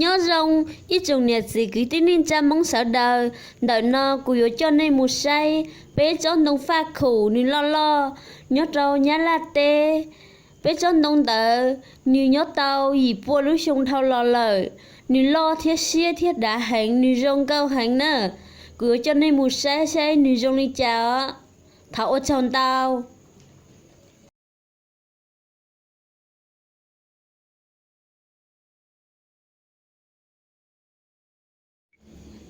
Nyob zoo ib tsoom niam txiv kwv tij neej tsa Hmoob sawv daws, ntawm no kuv yuav coj nej mus saib peb tsob ntoo faj khum nws loj loj nyob rau Nyab Laj teb. Peb tsob ntoo ntawd nws nyob tau yim pua lub xyoo dhau los lawm, nws loj thiab siab thiab dav heev, nws zoo nkauj heev na. Kuv yuav coj nej mus saib saib nws zoo li cas os. Thov ua tsaug ntau.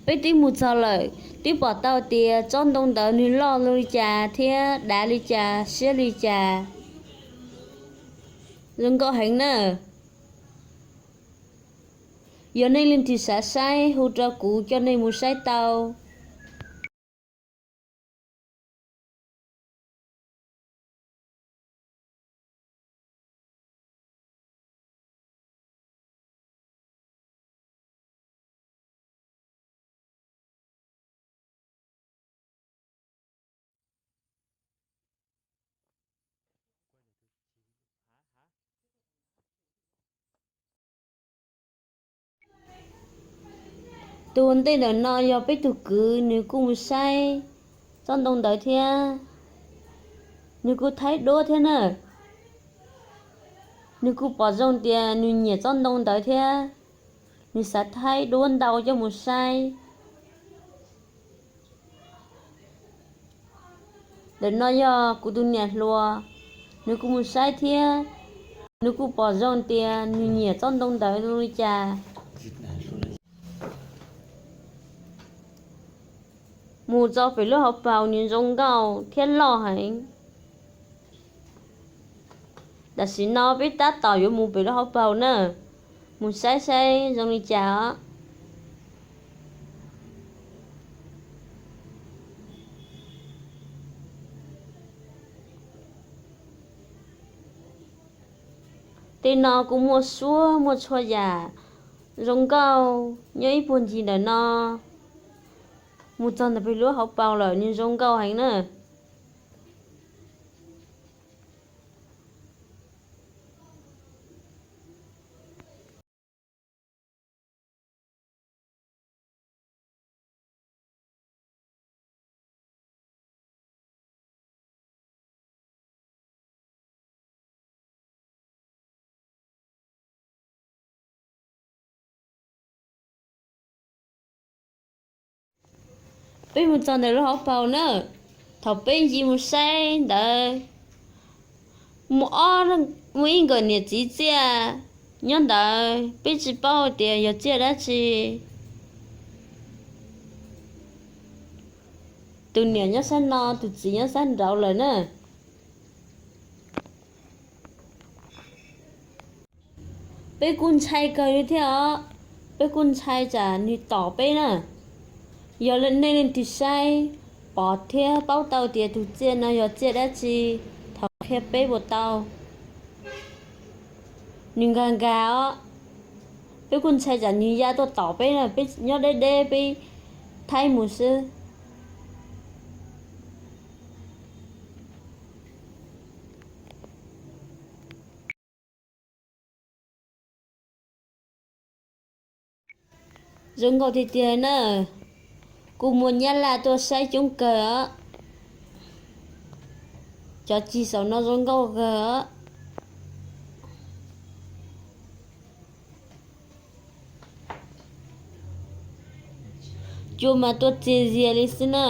Peb twb mus txog lawm, twb pom tau tias tsob ntoo ntawd nws loj li cas thiab dav li cas siab li cas, zoo nkauj heev na. Yog nej leej twg xav saib hu rau kuv coj nej mus saib tau. Tus ntej ntawm no yog peb tus kwv, nws kuj mus saib tsob ntoo ntawd thiab, nws kuj thaij duab thiab na. Nws kuj pom zoo tias nws nyiam tsob ntoo ntawd thiab, nws xav thaij duab ntau coj mus saib. Ntawm no yog kuv tus niam hluas, nws kuj mus saib thiab, nws kuj pom zoo tias nws nyiam tsob ntoo ntawd zoo li cas. Mus txog pem lub hauv paus nws zoo nkauj thiab loj heev. Tam sim no peb tab tom yuav mus pem lub hauv paus na, mus saib saib zoo li cas os. Tej no kuj muaj suab muaj txhua yam zoo nkauj nyob ib puag ncig ntawm no. Mus txog ntawm pem lub hauv paus lawm nws zoo nkauj heev na. Peb mus txog ntawm lub hauv paus na, thaum peb ncig mus saib ntawd, muaj ob, muaj ib nkawm niam txiv txiaj nyob ntawd, peb tsis paub tias yog txiaj dab tsi. Tus niam nyob sab no, tus txiv nyob sab nraud lawm na. Peb kuj ntshai kawg li thiab os, peb kuj ntshai tsam nws tom peb na. Yog nej leej twg saib, pom thiab paub tau tias tus txiaj no yog txiaj dab tsi, thov qhia peb puas tau. Nws nkag nkag os, peb kuj ntshai tsam nws ya tuaj tom peb na, peb nyob deb deb peb thaij mus xwb. Zoo nkauj tiag tiag na, kuj muaj Nyab Laj tuaj saib coob kawg os. Cov cig saum no zoo nkauj kawg os. Cua mas tuaj txias zias li xwb na.